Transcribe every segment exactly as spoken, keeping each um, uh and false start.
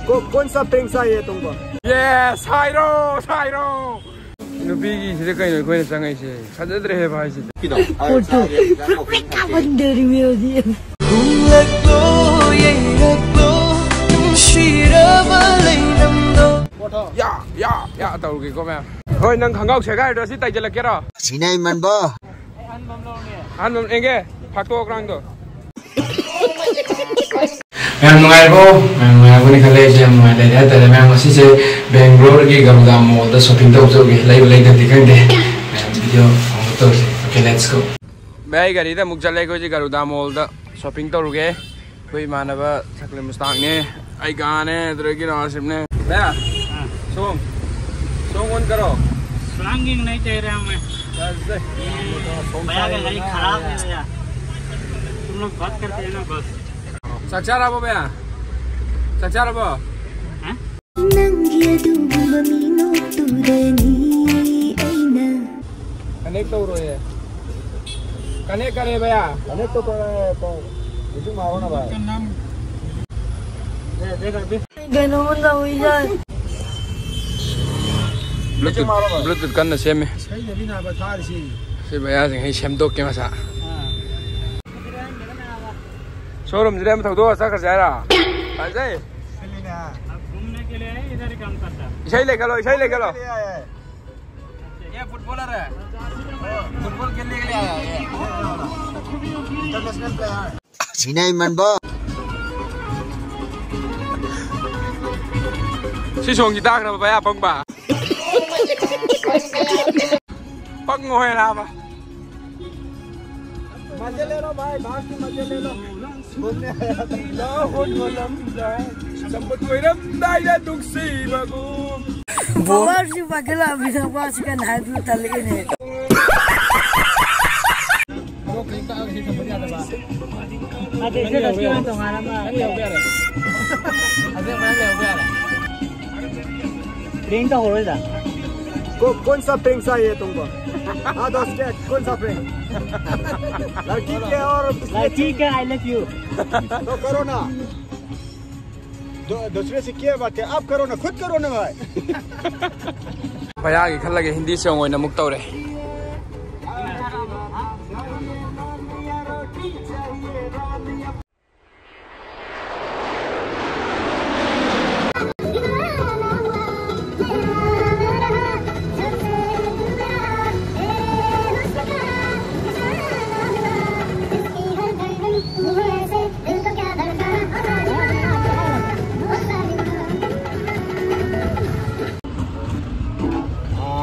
को, कौन सा prank चाहिए तुमको? Yes, ꯍꯥꯏꯔꯣ, ꯍꯥꯏꯔꯣ꯫ ꯅꯨꯄꯤꯒꯤꯁꯤꯗ ꯀꯩꯅꯣ ꯑꯩꯈꯣꯏꯅ ꯆꯪꯉꯛꯏꯁꯦ? ꯐꯖꯗ꯭ꯔꯦꯍꯦ ꯚꯥꯏꯁꯤꯗꯤ꯫ ꯌꯥ, ꯌꯥ, ꯌꯥ ꯇꯧꯔꯒꯦꯀꯣ ꯃꯌꯥꯝ꯫ ꯍꯣꯏ, ꯅꯪ ꯈꯪꯒꯥꯎ ꯁꯦꯒꯥꯏꯔꯤꯗꯣ ꯑꯁꯤ ꯇꯥꯏꯁꯤꯜꯂꯛꯀꯦꯔꯣ? ꯁꯤꯅ ꯏꯃꯟꯕ꯫ ꯑꯍꯥꯟꯕ ꯑꯃ ꯌꯦꯡꯒꯦ, ꯐꯥꯛꯇꯣꯛꯑꯣ ꯀ꯭ꯔꯥꯡꯗꯣ꯫ ꯃꯌꯥꯝ ꯅꯨꯡꯉꯥꯏꯔꯤꯕꯣ? ꯃꯌꯥꯝ ꯅꯨꯡꯉꯥꯏꯔꯝꯒꯅꯤ ꯈꯜꯂꯦ꯫ ꯑꯩꯁꯦ ꯌꯥꯝ ꯅꯨꯡꯉꯥꯏ ꯂꯩꯔꯦ ꯍꯥꯏꯇꯥꯔꯦ꯫ ꯃꯌꯥꯝ, ꯉꯁꯤꯁꯦ ꯕꯦꯡꯒ꯭ꯂꯣꯔꯒꯤ ꯒꯝꯂꯥ ꯃꯣꯜꯗ ꯁꯣꯄꯤꯡ ꯇꯧꯕ ꯆꯠꯂꯨꯒꯦ꯫ ꯂꯩꯕ ꯂꯩꯗꯕꯗꯤ ꯈꯪꯗꯦ꯫ ꯃꯌꯥꯝ, ꯚꯤꯗꯤꯑꯣ ꯑꯃꯨꯛ ꯇꯧꯔꯁꯦ꯫ Okay, let's go. ꯚꯥꯏ, ꯒꯥꯔꯤꯗ ꯑꯃꯨꯛ ꯆꯠꯂꯦ ꯑꯩꯈꯣꯏꯁꯦ ꯒꯔꯨꯗꯥ ꯃꯣꯜꯗ꯫ ꯁꯣꯄꯤꯡ ꯇꯧꯔꯨꯒꯦ꯫ ꯑꯩꯈꯣꯏ ꯏꯃꯥꯟꯅꯕ ꯁꯀꯂꯦꯟ ꯃꯨꯁꯇꯥꯡꯅꯦ, ꯑꯩ ꯒꯥꯅꯦ, ꯑꯗꯨꯗꯒꯤ ꯅꯥꯁꯤꯝꯅꯦ꯫ ꯚꯌꯥ, ꯁꯣꯡ, ꯁꯣꯡ ꯑꯣꯟ ꯀꯔꯣ꯫ Slang नहीं चाहिए हमें। भैया का गाड़ी खराब है भैया। तुम लोग बात करते हैं ना बस। ꯆꯥꯛ ꯆꯥꯔꯕꯣ ꯚꯌꯥ? ꯆꯥꯛ ꯆꯥꯔꯕꯣ? ꯅꯪꯒꯤ ꯑꯗꯨꯒꯨꯝꯕ ꯃꯤ ꯅꯣꯛꯇꯨꯗꯅꯤ ꯑꯩꯅ꯫ Connect ꯇꯧꯔꯣꯏꯌꯦ꯫ Connect ꯀꯔꯦ ꯚꯌꯥ꯫ Connect तो कर रहे हैं, तो YouTube मारो ना भाई। ꯀꯩꯅꯣꯝꯃ ꯇꯧꯏꯗ꯫ Bluetooth, Bluetooth ꯀꯟꯅ ꯁꯦꯝꯃꯤ꯫ ꯏꯁꯩꯗꯅꯤ ꯅꯥꯕ ꯊꯥꯔꯤꯁꯤ꯫ ꯁꯤ ꯃꯌꯥꯁꯤꯡ ꯑꯩ ꯁꯦꯝꯗꯣꯛꯀꯦ ꯃꯁꯥ꯫ ꯁꯣꯔꯨꯝꯁꯤꯗ ꯑꯃ ꯊꯧꯗꯣꯛꯑ ꯆꯠꯈ꯭ꯔꯁꯦ ꯍꯥꯏꯔꯣ? ꯐꯖꯩ꯫ अब घूमने के लिए है, इधर ही काम करता है। ꯏꯁꯩ ꯂꯩꯈꯠꯂꯣ, ꯏꯁꯩ ꯂꯩꯈꯠꯂꯣ꯫ ये फुटबॉलर है। फुटबॉल खेलने के लिए आया है ये। International player। ꯁꯤꯅ ꯏꯃꯟꯕ꯫ ꯁꯤ ꯁꯣꯡꯁꯤ ꯇꯥꯈ꯭ꯔꯕ ꯚꯌꯥ ꯄꯪꯕ? ꯄꯪꯉꯣ ꯍꯦ ꯅꯥꯕ꯫ मजे ले लो भाई, बाहर की मजे ले लो। ꯆꯝꯐꯨꯠ ꯀꯣꯏꯔꯝꯗꯥꯏꯗ ꯅꯨꯡꯁꯤꯕꯒꯨꯝ꯫ ꯕꯣꯜ꯫ ꯄꯋꯥꯔꯁꯤ ꯄꯥꯏꯈꯠꯂꯛꯑꯕꯅꯤꯅ ꯋꯥꯁꯤ ꯀꯟꯅ ꯍꯥꯏꯕꯗꯨ ꯇꯜꯂꯛꯑꯦꯅꯦ꯫ ꯑꯗꯩ ꯁꯤ ꯀꯛꯆꯤꯡ ꯇꯣꯉꯥꯟꯅ ꯑꯃ ꯅꯪ ꯌꯧꯕ ꯌꯥꯔꯦ꯫ ꯑꯗꯨ ꯅꯪ ꯌꯧꯕ ꯌꯥꯔꯦ꯫ ꯄ꯭ꯔꯦꯡ ꯇꯧꯍꯧꯔꯣꯏꯗ꯫ को, कौन सा prank चाहिए तुमको? हाँ दोस्त, क्या, कौन सा prank? लड़की के और लड़की के I love you। तो करो ना। दूसरे से क्या बात है? आप करो ना, खुद करो ना भाई। ꯚꯌꯥꯒꯤ ꯈꯜꯂꯒꯦ, ꯍꯤꯟꯗꯤ ꯁꯣꯡ ꯑꯣꯏꯅ ꯑꯃꯨꯛ ꯇꯧꯔꯦ꯫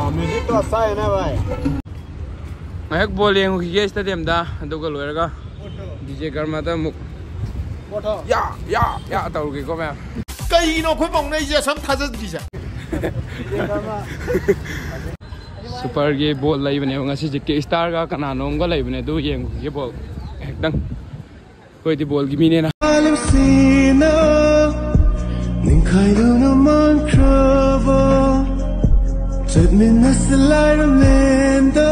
म्यूजिक तो अच्छा है ना भाई? ꯉꯥꯏꯍꯥꯛ ꯕꯣꯜ ꯌꯦꯡꯉꯨꯈꯤꯒꯦ ꯁ꯭ꯇꯦꯗꯤꯌꯝꯗ, ꯑꯗꯨꯒ ꯂꯣꯏꯔꯒ ꯗꯤ ꯖꯦ ꯀꯔꯃꯗ ꯑꯃꯨꯛ ꯌꯥ ꯌꯥ ꯌꯥ ꯇꯧꯔꯨꯒꯦꯀꯣ ꯃꯌꯥꯝ꯫ ꯀꯩꯒꯤꯅꯣ ꯑꯩꯈꯣꯏ ꯃꯧꯅ ꯑꯩꯁꯦ ꯑꯁꯝ ꯊꯥꯖꯗ꯭ꯔꯤꯁꯦ? ꯁꯨꯄꯔꯒꯤ ꯕꯣꯜ ꯂꯩꯕꯅꯦꯕ ꯉꯁꯤꯁꯦ, ꯀꯦ ꯁ꯭ꯇꯥꯔꯒ ꯀꯅꯥꯅꯣꯝꯒ ꯂꯩꯕꯅꯦ, ꯑꯗꯨ ꯌꯦꯡꯉꯨꯈꯤꯒꯦ ꯕꯣꯜ ꯉꯥꯏꯍꯥꯛꯇꯪ꯫ ꯑꯩꯈꯣꯏꯗꯤ ꯕꯣꯜꯒꯤ ꯃꯤꯅꯦꯅ꯫ ꯁꯤꯅ ꯅꯤꯡꯈꯥꯏꯗꯨꯅ ꯃꯥꯡꯈ꯭ꯔꯕ ꯆꯠꯃꯤꯟꯅꯁꯤ ꯂꯥꯏꯔꯝꯂꯦꯟꯗ꯫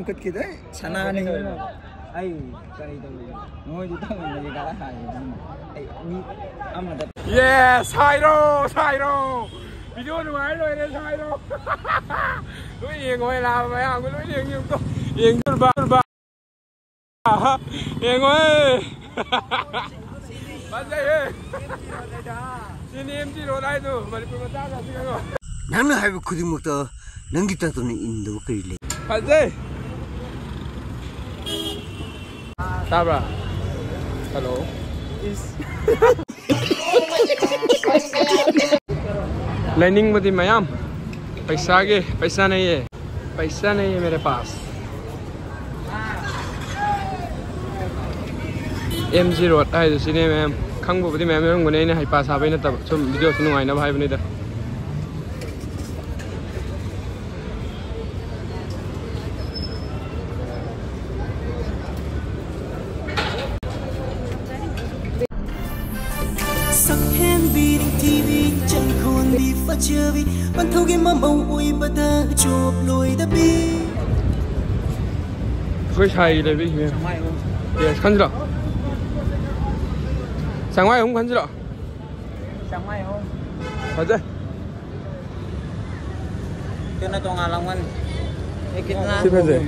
ꯈꯨꯠꯀꯤꯗ ꯁꯅꯥꯅꯤ꯫ ꯑꯩ ꯀꯔꯤ ꯇꯧꯔꯤꯅꯣ? ꯃꯣꯏꯗꯤ ꯇꯧꯃꯤꯟꯅꯒꯦ ꯈꯔ ꯍꯥꯏꯌꯦ ꯅꯪꯅ꯫ ꯑꯩ ꯃꯤ ꯑꯃꯗ ꯌꯦꯁ ꯍꯥꯏꯔꯣ, ꯍꯥꯏꯔꯣ꯫ ꯚꯤꯗꯤꯑꯣ ꯅꯨꯡꯉꯥꯏ ꯂꯣꯏꯔꯦ ꯍꯥꯏꯔꯣ꯫ ꯂꯣꯏ ꯌꯦꯡꯉꯣ, ꯂꯥꯛꯑꯕ ꯃꯌꯥꯝꯒ ꯂꯣꯏ ꯌꯦꯡꯉꯣ꯫ ꯌꯦꯡꯗꯣꯔꯕ꯫ ꯌꯦꯡꯉꯣ꯫ ꯐꯖꯩꯍꯦ꯫ ꯁꯤꯅꯤ ꯑꯦꯝ ꯖꯤ ꯔꯣꯗ ꯍꯥꯏꯗꯣ ꯃꯅꯤꯄꯨꯔ ꯃꯆꯥꯒ ꯁꯤ ꯈꯪꯉꯣ꯫ ꯅꯪꯅ ꯍꯥꯏꯕ ꯈꯨꯗꯤꯡꯃꯛꯇ ꯅꯪꯒꯤ ꯇꯥꯇꯣꯟꯅ ꯏꯟꯗꯕ ꯀꯔꯤ ꯂꯩ? ꯐꯖꯩ꯫ ꯇꯥꯕ꯭ꯔꯥ? ꯍꯜꯂꯣ꯫ ꯂꯩꯅꯤꯡꯕꯗꯤ ꯃꯌꯥꯝ꯫ ꯄꯩꯁꯥꯒꯤ ꯄꯩꯁꯥ ꯅꯩꯌꯦ꯫ ꯄꯩꯁꯥ ꯅꯩꯌꯦ ꯃꯦꯔꯦ ꯄꯥꯁ꯫ ꯑꯦꯝ ꯖꯤ ꯔꯣꯗ ꯍꯥꯏꯗꯣ ꯁꯤꯅꯦ ꯃꯌꯥꯝ꯫ ꯈꯪꯕꯕꯨꯗꯤ ꯃꯌꯥꯝ ꯌꯥꯎꯔꯝꯒꯅꯤ, ꯑꯩꯅ ꯍꯩꯄꯥ ꯁꯥꯕꯩ ꯅꯠꯇꯕ, ꯁꯨꯝ ꯚꯤꯗꯤꯑꯣꯁꯨ ꯅꯨꯡꯉꯥꯏꯅꯕ ꯍꯥꯏꯕꯅꯤꯗ꯫ ꯁꯛꯍꯦꯟꯕꯤ ꯅꯤꯡꯊꯤꯕꯤ ꯆꯪꯈꯣꯟꯕꯤ ꯐꯖꯕꯤ ꯄꯟꯊꯧꯒꯤ ꯃꯃꯧ ꯑꯣꯏꯕꯗ ꯆꯣꯞꯂꯣꯏꯗꯕꯤ꯫ ꯑꯩꯈꯣꯏ ꯁꯥꯏꯒꯤ ꯂꯩꯕꯤꯈꯤꯕꯅꯦ꯫ ꯌꯦꯁ, ꯈꯟꯁꯤꯔꯣ? ꯆꯥꯝꯃꯉꯥ ꯑꯍꯨꯝ ꯈꯟꯁꯤꯔꯣ? ꯐꯖꯩ꯫ ꯀꯩꯅꯣ ꯇꯣꯉꯥꯟ ꯂꯥꯎꯃꯟ꯫ ꯁꯤ ꯐꯖꯩ꯫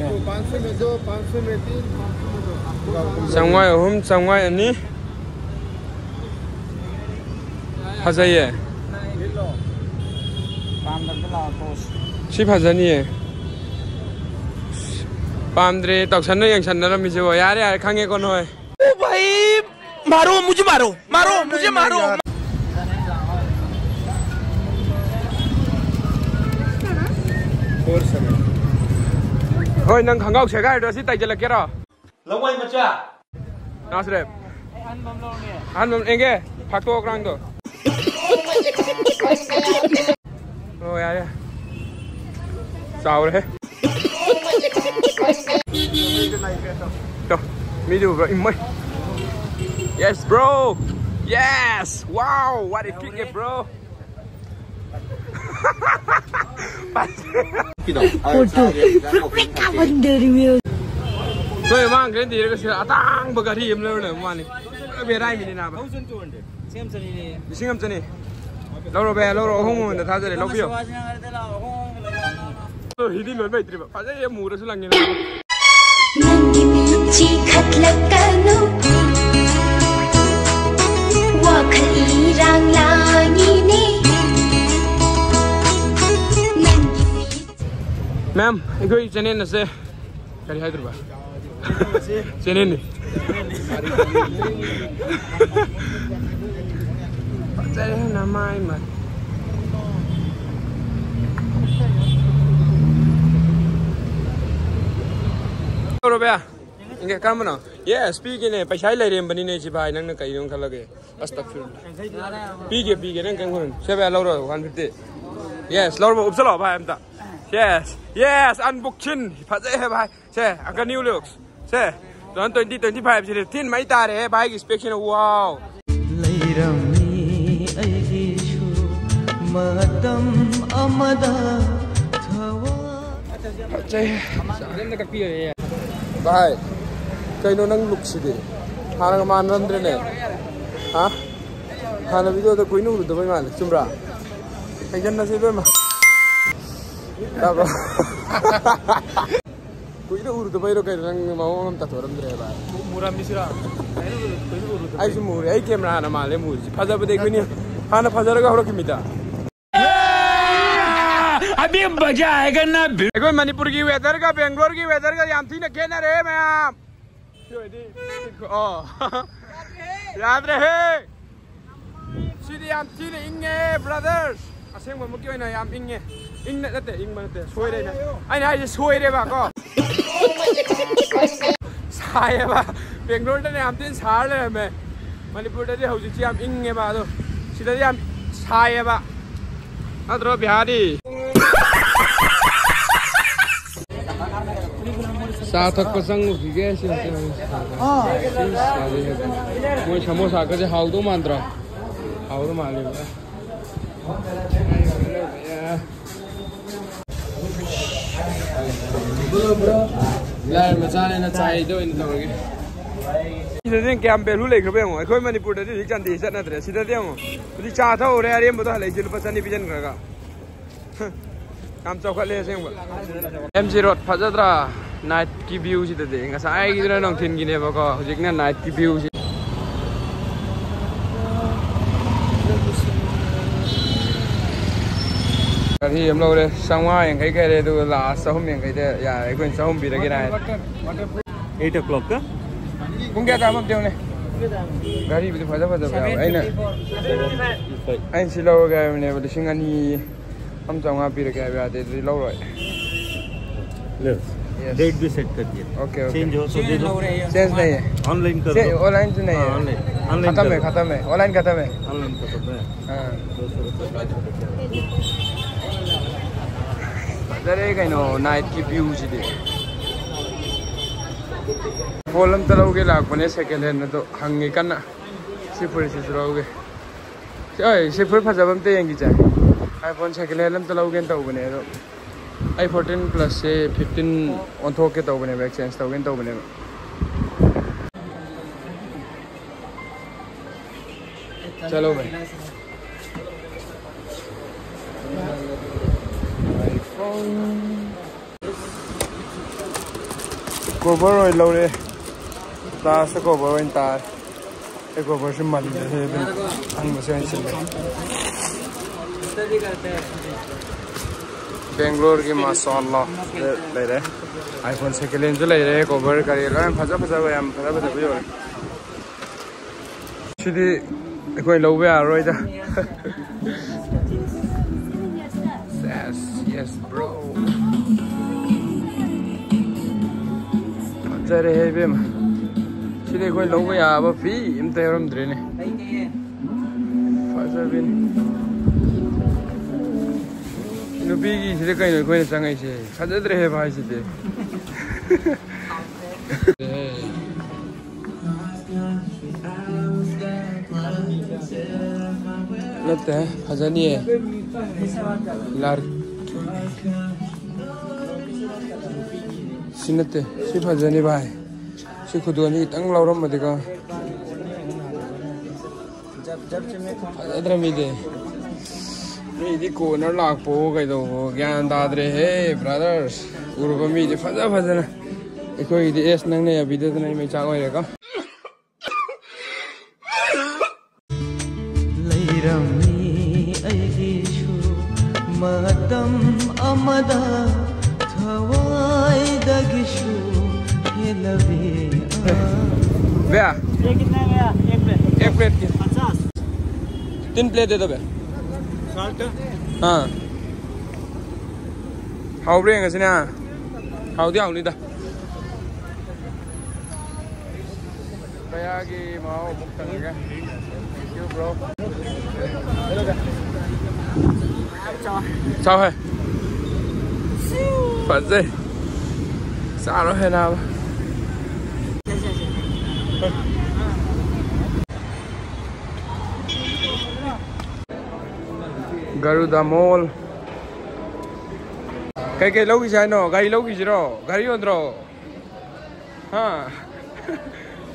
ꯆꯥꯝꯃꯉꯥ ꯑꯍꯨꯝ, ꯆꯥꯝꯃꯉꯥ ꯑꯅꯤ꯫ ꯐꯖꯩꯌꯦ꯫ ꯁꯤ ꯐꯖꯅꯤꯌꯦ꯫ ꯄꯥꯝꯗ꯭ꯔꯦ ꯇꯧꯁꯟꯅ ꯌꯦꯡꯁꯟꯅꯔꯝꯃꯤꯁꯤꯕꯣ꯫ ꯌꯥꯔꯦ, ꯌꯥꯔꯦ, ꯈꯪꯉꯦꯀꯣ ꯅꯣꯏ꯫ ओ भाई, मारो, मुझे मारो, मारो, मुझे मारो। ꯍꯣꯏ, ꯅꯪ ꯈꯪꯒꯥꯎ ꯁꯦꯒꯥꯏꯔꯗꯣ ꯁꯤ ꯇꯥꯏꯁꯤꯜꯂꯛꯀꯦꯔꯣ? ꯂꯋꯥꯏ ꯃꯆꯥ꯫ ꯅꯥꯁꯔꯦꯞ꯫ ꯑꯍꯟꯕ ꯑꯃ ꯂꯧꯔꯅꯦ꯫ ꯑꯍꯟꯕ ꯑꯃ ꯌꯦꯡꯒꯦ꯫ ꯐꯥꯛꯇꯣꯛꯑꯣ ꯀ꯭ꯔꯥꯡꯗꯣ꯫ ꯑꯣ, ꯌꯥꯔꯦ꯫ ꯆꯥꯎꯔꯦ꯫ ꯇꯣ, ꯃꯤꯗꯤ ꯎꯕ꯭ꯔꯥ? ꯏꯃꯩ꯫ Yes, bro. Yes. Wow, what a kick, bro. Photo ꯄꯨꯔꯥ ꯀꯥꯞꯍꯟꯗꯔꯤꯃꯤ꯫ ꯅꯣꯏ ꯃꯃꯥꯡ ꯈꯔ ꯊꯤꯔꯒ ꯁꯤꯗ ꯑꯇꯥꯡꯕ ꯒꯥꯔꯤ ꯑꯃ ꯂꯧꯔ ꯂꯩꯕ ꯋꯥꯅꯤ꯫ ꯄꯨꯔꯥ ꯕꯦꯔꯥꯏꯃꯤꯅꯤ ꯅꯥꯕ꯫ ꯂꯤꯁꯤꯡ ꯑꯃ ꯆꯅꯤ꯫ ꯂꯧꯔꯣ ꯚꯩꯌꯥ, ꯂꯧꯔꯣ, ꯑꯍꯣꯡꯕ ꯃꯃꯜꯗ ꯊꯥꯖꯔꯦ, ꯂꯧꯕꯤꯌꯣ꯫ ꯑꯗꯣ ꯍꯤꯗꯤ ꯂꯣꯟꯕ ꯍꯩꯇ꯭ꯔꯤꯕ, ꯐꯖꯩꯌꯦ, ꯃꯨꯔꯁꯨ ꯂꯪꯉꯦ ꯅꯥꯕ꯫ ꯅꯪꯒꯤ ꯃꯤꯠꯁꯤ ꯈꯠꯂꯛꯀꯅꯨ, ꯋꯥꯈꯜ ꯏꯔꯥꯡ ꯂꯥꯡꯉꯤꯅꯦ꯫ ꯅꯪꯒꯤ ꯃꯤꯠ ꯃꯦꯝ, ꯑꯩꯈꯣꯏ ꯆꯦꯅꯦꯜ ꯑꯁꯦ ꯀꯔꯤ ꯍꯥꯏꯗꯣꯏꯕ? ꯆꯦꯅꯦꯜꯅꯤ꯫ ꯐꯖꯔꯦ ꯅꯃꯥꯏ ꯃꯥꯏ꯫ ꯇꯧꯔꯕ? ꯏꯪꯒꯦ, ꯀꯔꯝꯕꯅꯣ? Yes, ꯄꯤꯒꯦꯅꯦ꯫ ꯄꯩꯁꯥ ꯂꯩꯔꯦꯝꯕꯅꯤꯅꯦ ꯁꯤ ꯚꯥꯏ, ꯅꯪꯅ ꯀꯩꯅꯣ ꯈꯜꯂꯒꯦ? ꯑꯁꯇꯛꯐꯤꯔꯨꯜꯂꯥ꯫ ꯄꯤꯒꯦ, ꯄꯤꯒꯦ, ꯅꯪ ꯀꯩꯝ ꯈꯜꯂꯨꯅꯨ꯫ ꯁꯦ ꯚꯥꯏ, ꯂꯧꯔꯣ, one fifty꯫ Yes, ꯂꯧꯔꯣ, ꯎꯞꯁꯜꯂꯣ ꯚꯥꯏ ꯑꯝꯇ꯫ Yes, yes, unboxing꯫ ꯐꯖꯩꯍꯦ ꯚꯥꯏ꯫ ꯁꯦ, uncle new looks꯫ ꯁꯦ, two thousand twenty, twenty five ꯁꯤꯗꯤ ꯊꯤꯟ ꯃꯩ ꯇꯥꯔꯦꯍꯦ ꯚꯥꯏꯒꯤ spec ꯁꯤꯅ, wow꯫ ꯂꯩꯔꯝꯃꯤ ꯑꯩꯒꯤꯁꯨ ꯃꯇꯝ ꯑꯃꯗ ꯊꯋꯥꯏ꯫ ꯐꯖꯩ꯫ ꯚꯥꯏ, ꯀꯩꯅꯣ ꯅꯪ ꯂꯨꯛꯁꯤꯗꯤ? ꯍꯥꯟꯅꯒ ꯃꯥꯟꯅꯔꯝꯗ꯭ꯔꯦꯅꯦ꯫ ꯍꯥ? ꯍꯥꯟꯅ ꯚꯤꯗꯤꯑꯣꯗ ꯀꯨꯏꯅ ꯎꯔꯨꯗꯕꯩ ꯃꯥꯜꯂꯦ, ꯆꯨꯝꯕ꯭ꯔꯥ? ꯍꯩꯖꯟꯅꯁꯦ ꯏꯕꯦꯝꯃ꯫ ꯇꯥꯕ꯭ꯔꯣ? ꯀꯨꯏꯅ ꯎꯔꯨꯗꯕꯩꯔꯣ ꯀꯩꯅꯣ, ꯅꯪ ꯃꯑꯣꯡ ꯑꯃ ꯇꯥꯊꯣꯔꯝꯗ꯭ꯔꯦꯕ? ꯃꯨꯔꯝꯃꯤꯁꯤꯔꯥ? ꯑꯩꯁꯨ ꯃꯨꯔꯦ, ꯑꯩ ꯀꯦꯃꯦꯔꯥꯅ ꯃꯥꯜꯂꯦ ꯃꯨꯔꯤꯁꯦ꯫ ꯐꯖꯕꯗꯤ ꯑꯩꯈꯣꯏꯅꯤ ꯍꯥꯟꯅ ꯐꯖꯔꯒ ꯍꯧꯔꯛꯈꯤꯃꯤꯗ꯫ ꯑꯕꯤ ꯃꯖꯥ ꯑꯥꯌꯦꯒꯥ ꯅꯥ ꯚꯤ-꯫ ꯑꯩꯈꯣꯏ ꯃꯅꯤꯄꯨꯔꯒꯤ ꯋꯦꯗꯔꯒ ꯕꯦꯡꯒ꯭ꯂꯣꯔꯒꯤ ꯋꯦꯗꯔꯒ ꯌꯥꯝ ꯊꯤꯅ ꯈꯦꯠꯅꯔꯦ ꯃꯌꯥꯝ꯫ ꯁꯤ ꯑꯣꯏꯗꯤ, ꯑꯣ꯫ ꯌꯥꯗ꯭ꯔꯦꯍꯦ꯫ ꯁꯤꯗꯤ ꯌꯥꯝ ꯊꯤꯅ ꯏꯪꯉꯦ, ꯕ꯭ꯔꯗꯔꯁ꯫ ꯑꯁꯦꯡꯕꯃꯛꯀꯤ ꯑꯣꯏꯅ ꯌꯥꯝ ꯏꯪꯉꯦ꯫ ꯏꯪꯅ ꯅꯠꯇꯦ, ꯏꯪꯕ ꯅꯠꯇꯦ, ꯁꯣꯏꯔꯦ ꯑꯩꯅ꯫ ꯑꯩꯅ ꯍꯥꯏꯁꯦ ꯁꯣꯏꯔꯦꯕꯀꯣ꯫ ꯁꯥꯏꯌꯦꯕ꯫ ꯕꯦꯡꯒ꯭ꯂꯣꯔꯗꯅ ꯌꯥꯝ ꯊꯤꯅ ꯁꯥꯔ ꯂꯩꯔꯝꯃꯦ꯫ ꯃꯅꯤꯄꯨꯔꯗꯗꯤ ꯍꯧꯖꯤꯛꯁꯤ ꯌꯥꯝ ꯏꯪꯉꯦꯕ, ꯑꯗꯣ ꯁꯤꯗꯗꯤ ꯌꯥꯝ ꯁꯥꯏꯌꯦꯕ꯫ ꯅꯠꯇ꯭ꯔꯣ, ꯕꯤꯍꯥꯔꯤ? ꯆꯥ ꯊꯛꯄ ꯆꯪꯉꯨꯈꯤꯒꯦ꯫ ꯁꯤ, ꯁꯤ, ꯁꯤ, ꯃꯣꯏ ꯁꯃꯣꯁꯥꯒꯁꯦ ꯍꯥꯎꯗꯧ ꯃꯥꯟꯗ꯭ꯔꯣ? ꯍꯥꯎꯗꯧ ꯃꯥꯜꯂꯦꯕ꯫ ꯂꯥꯏꯔ ꯃꯆꯥꯅꯤꯅ ꯆꯥꯏꯗ ꯑꯣꯏꯅ ꯇꯧꯔꯒꯦ꯫ ꯁꯤꯗꯗꯤ ꯀꯌꯥꯝ ꯚꯦꯂꯨ ꯂꯩꯈ꯭ꯔꯕ ꯌꯦꯡꯉꯣ꯫ ꯑꯩꯈꯣꯏ ꯃꯅꯤꯄꯨꯔꯗꯗꯤ ꯍꯧꯖꯤꯛ ꯆꯥꯟꯗꯤ ꯆꯠꯅꯗ꯭ꯔꯦ꯫ ꯁꯤꯗꯗꯤ ꯌꯦꯡꯉꯣ, ꯍꯧꯖꯤꯛ ꯆꯥ ꯊꯛꯎꯔꯦ, ꯑꯔꯦꯝꯕꯗꯣ ꯍꯜꯂꯛꯏꯁꯦ ꯂꯨꯄꯥ ꯆꯅꯤ ꯄꯤꯁꯤꯟꯈ꯭ꯔꯒ꯫ ꯌꯥꯝ ꯆꯥꯎꯈꯠꯂꯦ ꯑꯁꯦꯡꯕ꯫ ꯑꯦꯝ ꯖꯤ ꯔꯣꯗ ꯐꯖꯗ꯭ꯔꯥ? ꯅꯥꯏꯠꯀꯤ ꯚ꯭ꯌꯨꯁꯤꯗꯗꯤ꯫ ꯉꯁꯥꯏꯒꯤꯗꯨꯅ ꯅꯨꯡꯊꯤꯟꯒꯤꯅꯦꯕꯀꯣ, ꯍꯧꯖꯤꯛꯅ ꯅꯥꯏꯠꯀꯤ ꯚ꯭ꯌꯨꯁꯤ꯫ ꯒꯥꯔꯤ ꯑꯃ ꯂꯧꯔꯦ, ꯆꯥꯝꯃꯉꯥ ꯌꯥꯡꯈꯩ ꯈꯥꯏꯔꯦ, ꯑꯗꯨꯒ ꯂꯥꯁ ꯆꯍꯨꯝ ꯌꯥꯡꯈꯩꯗ ꯌꯥꯔꯦ, ꯑꯩꯈꯣꯏꯅ ꯆꯍꯨꯝ ꯄꯤꯔꯒꯦꯅ ꯍꯥꯏ꯫ Eight o'clock ꯀ? ꯄꯨꯡ ꯀꯌꯥ ꯇꯥꯕ ꯑꯝꯇ ꯌꯦꯡꯉꯨꯅꯦ꯫ ꯒꯥꯔꯤꯕꯨꯗꯤ ꯐꯖ ꯐꯖꯕ ꯌꯥꯎꯋꯦ꯫ ꯑꯩꯅ, ꯑꯩꯅ ꯁꯤ ꯂꯧꯔꯒꯦ ꯍꯥꯏꯕꯅꯦꯕ, ꯂꯤꯁꯤꯡ ꯑꯅꯤ ꯑꯃ ꯆꯥꯝꯃꯉꯥ ꯄꯤꯔꯒꯦ ꯍꯥꯏꯕ ꯌꯥꯗꯦ, ꯑꯗꯨꯗꯤ ꯂꯧꯔꯣꯏ꯫ लो, Yes. Date भी set कर दिया। OK, OK। Change हो तो दे दो। Change नहीं है। Online कर दो। Online तो नहीं है। हाँ, online। Online खत्म है, खत्म है। Online खत्म है। Online खत्म है। हाँ। दो सौ रुपये। ꯐꯖꯔꯦ ꯀꯩꯅꯣ, ꯅꯥꯏꯠꯀꯤ ꯚ꯭ꯌꯨꯁꯤꯗꯤ꯫ ꯐꯣꯟ ꯑꯝꯇ ꯂꯧꯒꯦ ꯂꯥꯛꯄꯅꯦ, ꯁꯦꯀꯦꯟ ꯍꯦꯟ ꯑꯗꯣ ꯍꯪꯉꯤ ꯀꯟꯅ꯫ ꯁꯤ ꯐꯨꯔꯤꯠꯁꯤꯁꯨ ꯂꯧꯒꯦ꯫ ꯁꯤ, ꯑꯣꯏ, ꯁꯤ ꯐꯨꯔꯤꯠ ꯐꯖꯕ ꯑꯝꯇ ꯌꯦꯡꯈꯤꯁꯦ꯫ ꯑꯥꯏꯐꯣꯟ ꯁꯦꯀꯦꯟ ꯍꯦꯟ ꯑꯝꯇ ꯂꯧꯒꯦꯅ ꯇꯧꯕꯅꯦ, ꯑꯗꯣ ꯑꯩ ꯐꯣꯔꯇꯤꯟ ꯄ꯭ꯂꯁꯁꯦ ꯐꯤꯐꯇꯤꯟ ꯑꯣꯟꯊꯣꯛꯀꯦ ꯇꯧꯕꯅꯦꯕ, ꯑꯦꯛꯆꯦꯟꯖ ꯇꯧꯒꯦꯅ ꯇꯧꯕꯅꯦꯕ꯫ ꯆꯠꯂꯣ ꯚꯥꯏ꯫ ꯀꯣꯕꯔ ꯑꯣꯏꯅ ꯂꯧꯔꯦ꯫ ꯂꯥꯁꯇ ꯀꯣꯕꯔ ꯑꯣꯏꯅ ꯇꯥꯔꯦ꯫ ꯑꯩ ꯀꯣꯕꯔꯁꯨ ꯃꯜꯂꯦ꯫ ꯑꯗꯨꯝ ꯑꯍꯟꯕꯁꯦ ꯑꯣꯏꯅ ꯁꯤꯜꯂꯦ꯫ ꯕꯦꯡꯒ꯭ꯂꯣꯔꯒꯤ ꯃꯥꯁꯣꯟꯂꯣ ꯂꯩꯔꯦ꯫ ꯑꯥꯏꯐꯣꯟ ꯁꯦꯀꯦꯟ ꯍꯦꯟꯁꯨ ꯂꯩꯔꯦ꯫ ꯀꯣꯕꯔ ꯀꯔꯤ ꯂꯣꯏ ꯐꯖ ꯐꯖꯕ, ꯌꯥꯝ ꯐꯖ ꯐꯖꯕ ꯌꯣꯜꯂꯦ꯫ ꯁꯤꯗꯤ ꯑꯩꯈꯣꯏ ꯂꯧꯕ ꯌꯥꯔꯔꯣꯏꯗ꯫ Yes, yes, bro. ꯐꯖꯔꯦꯍꯦ ꯏꯕꯦꯝꯃ꯫ ꯁꯤꯗꯤ ꯑꯩꯈꯣꯏ ꯂꯧꯕ ꯌꯥꯕ ꯐꯤ ꯑꯝꯇ ꯌꯥꯎꯔꯝꯗ꯭ꯔꯦꯅꯦ꯫ ꯐꯖꯕꯤꯅꯤ꯫ ꯅꯨꯄꯤꯒꯤꯁꯤꯗ ꯀꯩꯅꯣ ꯑꯩꯈꯣꯏꯅ ꯆꯪꯉꯛꯏꯁꯦ? ꯐꯖꯗ꯭ꯔꯦꯍꯦ ꯚꯥꯏ ꯁꯤꯗꯤ꯫ ꯅꯠꯇꯦ, ꯐꯖꯅꯤꯌꯦ꯫ ꯂꯥꯔ-, ꯁꯤ ꯅꯠꯇꯦ, ꯁꯤ ꯐꯖꯅꯤ ꯚꯥꯏ꯫ ꯁꯤ ꯈꯨꯗꯣꯟꯁꯤ ꯈꯤꯇꯪ ꯂꯧꯔꯝꯃꯗꯤꯀꯣ꯫ ꯐꯖꯗ꯭ꯔ ꯃꯤꯗꯤ꯫ ꯃꯤꯗꯤ ꯀꯣꯟꯅ ꯂꯥꯛꯄꯣ ꯀꯩꯗꯧꯕꯣ ꯒ꯭ꯌꯥꯟ ꯇꯥꯗ꯭ꯔꯦꯍꯦ brothers꯫ ꯎꯔꯨꯕ ꯃꯤꯗꯤ ꯐꯖ ꯐꯖꯅ꯫ ꯑꯩꯈꯣꯏꯒꯤꯗꯤ ꯑꯦꯁ ꯅꯪꯅ ꯌꯥꯕꯤꯗꯗꯅ ꯑꯩ ꯃꯩꯆꯥꯛ ꯑꯣꯏꯔꯦꯀꯣ꯫ ꯂꯩꯔꯝꯃꯤ ꯑꯩꯒꯤꯁꯨ ꯃꯇꯝ ꯑꯃꯗ ꯊꯋꯥꯏꯗꯒꯤꯁꯨ ꯍꯦꯜꯂꯕꯤ꯫ भैया, ये कितना है भैया? एक प्लेट। एक प्लेट की। पचास। तीन प्लेट दे दो भैया। साल्ट। हाँ। ꯍꯥꯎꯕ꯭ꯔꯥ ꯌꯦꯡꯉꯁꯤꯅꯦ꯫ ꯍꯥꯎꯗꯤ ꯍꯥꯎꯅꯤꯗ꯫ ꯀꯌꯥꯒꯤ ꯃꯍꯥꯎ ꯑꯃꯨꯛ ꯇꯪꯉꯒꯦ꯫ Thank you, bro. ꯆꯥꯎ ꯍꯦ꯫ ꯐꯖꯩ꯫ ꯆꯥꯔꯣ ꯍꯦ ꯅꯥꯕ꯫ ꯒꯔꯨꯗ ꯃꯣꯜ꯫ ꯀꯩꯀꯩ ꯂꯧꯈꯤꯁꯦ ꯍꯥꯏꯅꯣ? ꯒꯥꯔꯤ ꯂꯧꯈꯤꯁꯤꯔꯣ? ꯒꯥꯔꯤ ꯌꯣꯟꯗ꯭ꯔꯣ? ꯍꯥ?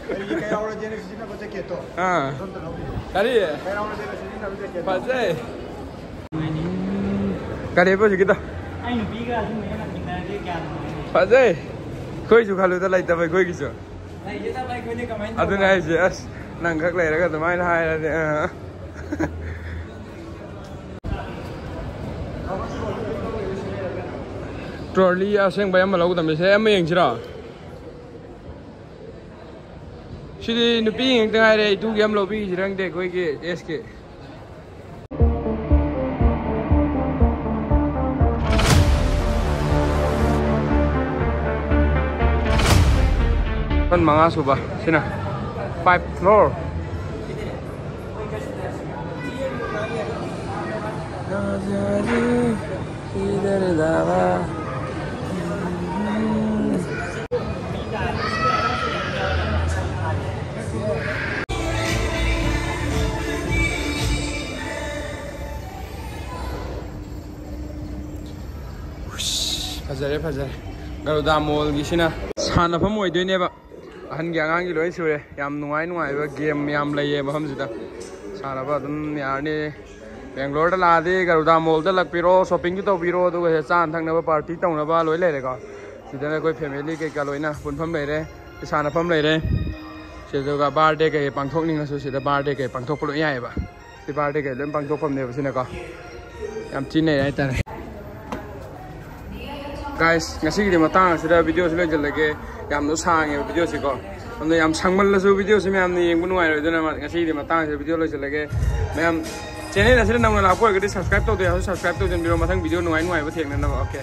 ꯀꯩ ꯀꯩ ꯌꯥꯎꯔꯒꯦꯅ ꯁꯤꯖꯤꯟꯅꯕ ꯖꯦꯀꯦꯠꯇꯣ? ꯑꯥ꯫ ꯑꯗꯣꯝꯇ ꯂꯧꯕꯤꯌꯨ꯫ ꯀꯔꯤ? ꯀꯩ ꯌꯥꯎꯔꯒꯦꯅ ꯁꯤꯖꯤꯟꯅꯕ ꯖꯦꯀꯦꯠꯇꯣ? ꯐꯖꯩ꯫ ꯀꯔꯤꯕ ꯍꯧꯖꯤꯛꯀꯤꯗꯣ? ꯑꯩ ꯅꯨꯄꯤꯒ ꯑꯁꯨꯝꯕ ꯍꯦꯟꯅ ꯊꯦꯡꯅꯔꯗꯤ ꯒ꯭ꯌꯥꯟ ꯇꯥꯗꯦ꯫ ꯐꯖꯩ꯫ ꯑꯩꯈꯣꯏꯁꯨ ꯈꯜꯂꯨꯗ ꯂꯩꯇꯕ ꯑꯩꯈꯣꯏꯒꯤꯁꯨ꯫ ꯂꯩꯒꯦꯗꯕ ꯑꯩꯈꯣꯏꯗꯤ ꯀꯃꯥꯏꯅ ꯑꯗꯨꯅꯦ ꯇꯧꯕ? ꯍꯥꯏꯁꯦ꯫ ꯑꯁ, ꯅꯪ ꯈꯛ ꯂꯩꯔꯒ ꯑꯗꯨꯃꯥꯏꯅ ꯍꯥꯏꯔꯗꯤ, ꯑ꯫ ꯇ꯭ꯔꯣꯂꯤ ꯑꯁꯦꯡꯕ ꯑꯃ ꯂꯧꯒꯗꯕꯅꯤ꯫ ꯁꯦ, ꯑꯃ ꯌꯦꯡꯁꯤꯔꯣ? ꯁꯤꯗꯤ ꯅꯨꯄꯤ ꯉꯥꯛꯇ ꯉꯥꯏꯔꯦ꯫ ꯏꯇꯨꯒꯤ ꯑꯃ ꯂꯧꯕꯤꯁꯤꯔ ꯈꯪꯗꯦ ꯑꯩꯈꯣꯏꯒꯤ ꯑꯦꯁꯀꯤ꯫ ꯐꯣꯟ ꯃꯉꯥ ꯁꯨꯕ ꯁꯤꯅ five floor꯫ ꯐꯖꯔꯦ, ꯐꯖꯔꯦ꯫ ꯒꯔꯨꯗꯥ ꯃꯣꯜꯒꯤꯁꯤꯅ ꯁꯥꯟꯅꯐꯝ ꯑꯣꯏꯗꯣꯏꯅꯦꯕ꯫ ꯑꯍꯟꯒꯤ ꯑꯉꯥꯡꯒꯤ ꯂꯣꯏ ꯁꯨꯔꯦ꯫ ꯌꯥꯝ ꯅꯨꯡꯉꯥꯏ ꯅꯨꯡꯉꯥꯏꯕ ꯒꯦꯝ ꯌꯥꯝ ꯂꯩꯌꯦ ꯃꯐꯝꯁꯤꯗ꯫ ꯁꯥꯟꯅꯕ ꯑꯗꯨꯝ ꯌꯥꯔꯅꯤ꯫ ꯕꯦꯡꯒ꯭ꯂꯣꯔꯗ ꯂꯥꯛꯑꯗꯤ ꯒꯔꯨꯗꯥ ꯃꯣꯜꯗ ꯂꯥꯛꯄꯤꯔꯣ, ꯁꯣꯄꯤꯡꯁꯨ ꯇꯧꯕꯤꯔꯣ, ꯑꯗꯨꯒ ꯁꯤꯗ ꯆꯥꯅ ꯊꯛꯅꯕ ꯄꯥꯔꯇꯤ ꯇꯧꯅꯕ ꯂꯣꯏ ꯂꯩꯔꯦꯀꯣ꯫ ꯁꯤꯗꯅ ꯑꯩꯈꯣꯏ ꯐꯦꯃꯤꯂꯤ ꯀꯩꯀꯥ ꯂꯣꯏꯅ ꯄꯨꯟꯐꯝ ꯂꯩꯔꯦ, ꯁꯥꯟꯅꯐꯝ ꯂꯩꯔꯦ꯫ ꯁꯤꯗꯨꯒ ꯕꯥꯔꯗꯦ ꯀꯩꯀꯩ ꯄꯥꯡꯊꯣꯛꯅꯤꯡꯉꯁꯨ ꯁꯤꯗ ꯕꯥꯔꯗꯦ ꯀꯩ ꯄꯥꯡꯊꯣꯛꯄ ꯂꯣꯏ ꯌꯥꯏꯑꯕ꯫ ꯁꯤ ꯕꯥꯔꯗꯦ ꯀꯩ ꯂꯣꯏ ꯄꯥꯡꯊꯣꯛꯐꯝꯅꯦꯕ ꯁꯤꯅꯀꯣ꯫ ꯌꯥꯝ ꯊꯤꯅ ꯅꯩꯔꯦ ꯍꯥꯏꯇꯥꯔꯦ꯫ ꯒꯥꯏꯁ, ꯉꯁꯤꯒꯤꯗꯤ ꯃꯇꯥꯡ ꯑꯁꯤꯗ ꯚꯤꯗꯤꯑꯣꯁꯤ ꯂꯣꯏꯁꯤꯜꯂꯒꯦ꯫ ꯌꯥꯝꯅ ꯁꯥꯡꯉꯦꯕ ꯚꯤꯗꯤꯑꯣꯁꯤꯀꯣ꯫ ꯑꯗꯨꯅ ꯌꯥꯝ ꯁꯥꯡꯃꯜꯂꯁꯨ ꯚꯤꯗꯤꯑꯣꯁꯤ ꯃꯌꯥꯝꯅ ꯌꯦꯡꯕ ꯅꯨꯡꯉꯥꯏꯔꯣꯏ꯫ ꯑꯗꯨꯅ ꯉꯁꯤꯒꯤꯗꯤ ꯃꯇꯥꯡ ꯑꯁꯤꯗ ꯚꯤꯗꯤꯑꯣ ꯂꯣꯏꯁꯤꯜꯂꯒꯦ꯫ ꯃꯌꯥꯝ, ꯆꯦꯅꯦꯜ ꯑꯁꯤꯗ ꯅꯧꯅ ꯂꯥꯛꯄ ꯑꯣꯏꯔꯒꯗꯤ subscribe ꯇꯧꯗ ꯌꯥꯔꯣꯏ, subscribe ꯇꯧꯁꯤꯟꯕꯤꯔꯣ꯫ ꯃꯊꯪ ꯚꯤꯗꯤꯑꯣ ꯅꯨꯡꯉꯥꯏ ꯅꯨꯡꯉꯥꯏꯕ ꯊꯦꯡꯅꯅꯕ꯫ ꯑꯣꯀꯦ꯫